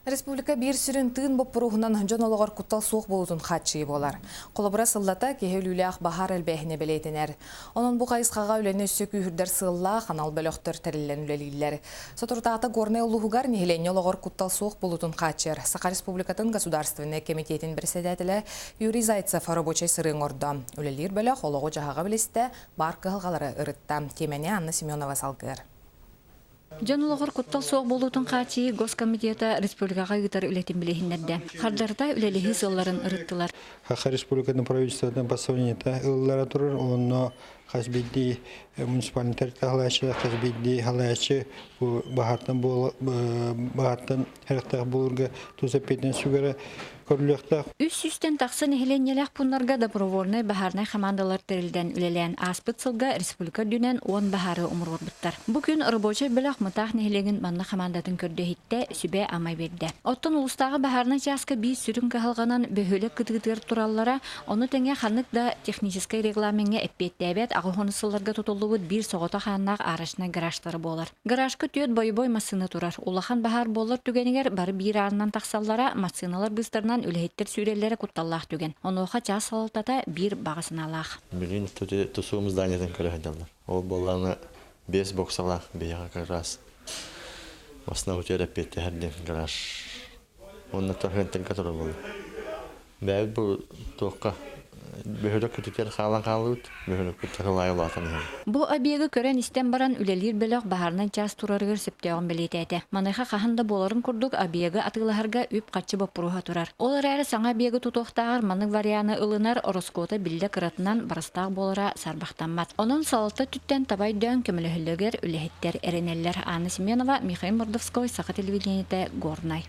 Республика биир сүрүн тыын боппуруоһунан дьон олоҕор куттал суох буолуутун хааччыйыы буолар. Холобура, сыллата киһи өлүүлээх баһаар элбээһинэ бэлиэтэнэр. Онон бу хайысхаҕа үлэни өссө күүһүрдэр сыаллаах анал бөлөхтөр тэриллэн үлэлииллэр. Соторутааҕыта Горнай улууһугар нэһилиэнньэ олоҕор куттал суох буолуутун хааччыйар Саха Республикатын Государственнай кэмитиэтин председателэ Юрий Зайцев рабочай сырыы оҥордо. Үлэлиир бөлөх олоҕу-дьаһаҕы билистэ, баар кыһалҕалары ырытта. Тиэмэни Анна Семенова салгыар. Дьон олоҕор куттал суох буолуутун хааччыйыы Госкомитета республикаҕа ыытар үлэтин билиһиннэрдэ. Хардарыта үлэлэһии сылларын ырыттылар. Саха Республикатын правительствотын постановлениета ылыллара турар, онно хас биирдии муниципальный тэрилтэ халааччы, хас биирдии халааччы бу баһаартан баһаартан харахтаах буоларга тус эппиэтинэн сүгэрэ көрүлүөхтээх. Үс сүүстэн тахса нэһилиэнньэлээх пууннарга добровольнай баһаарынай хамаандалар тэриллэн үлэлээн ааспыт сылга республика үрдүнэн 10 баһаары умуруорбуттар. Бу күн рабочай бөлөх Мытаах нэһилиэгин манна хамаандатын көрдө-иһиттэ, сүбэ-ама биэрдэ. Оттон улуустааҕы баһаарынай чааска биир сүрүн кыһалҕанан бөһүөлэк кытыытыгар тураллара, ону тэҥэ ханнык да техническэй регламеҥҥа эппиэттээбэт 80 сылларга тутуллубут биир соҕотох ааннаах арочнай гаражтара буолар. Гаражка түөрт бойобуой массыына турар. Улахан баһаар буолар түгэнигэр бары биир аанынан тахсаллара, массыыналар быыстарынан үлэһиттэр сүүрэллэрэ кутталлаах түгэн. Онуоха чаас салалтата биир баҕа санаалаах. Билигин тусуум зданиетын көрө сылдьаллар. Ол буоллаҕына биэс боксалаах биһиэхэ как раз основной эппиэттэһэр диэн гараж. Уонна торгентенка турар буолла. Бэйэбит бу туохха бөһүөлэк күтүтүгэр хаалан хааллыбыт, бөһүөлэкпит сылайа улаатан иһэр. Бу объегы көрөн-истэн баран үлэлиир бөлөх баһаарынай чаас турарыгар сөптөөҕүн бэлиэтээтэ. Маныаха хаһан да буоларын курдук объегы атыылаһарга үп-харчы боппуруоһа турар. Ол эрээри саҥа объегы тутуохтааҕар маннык варианы ылынар ороскуота биллэ кыратынан барыстаах буолара саарбахтаммат. Онон салалта өттүттэн таба өйдөөн көмөлөһөллөрүгэр үлэһиттэр эрэнэллэр. Анна Семенова, Михаил Мордовской, Саха телевидениетэ, Горнай.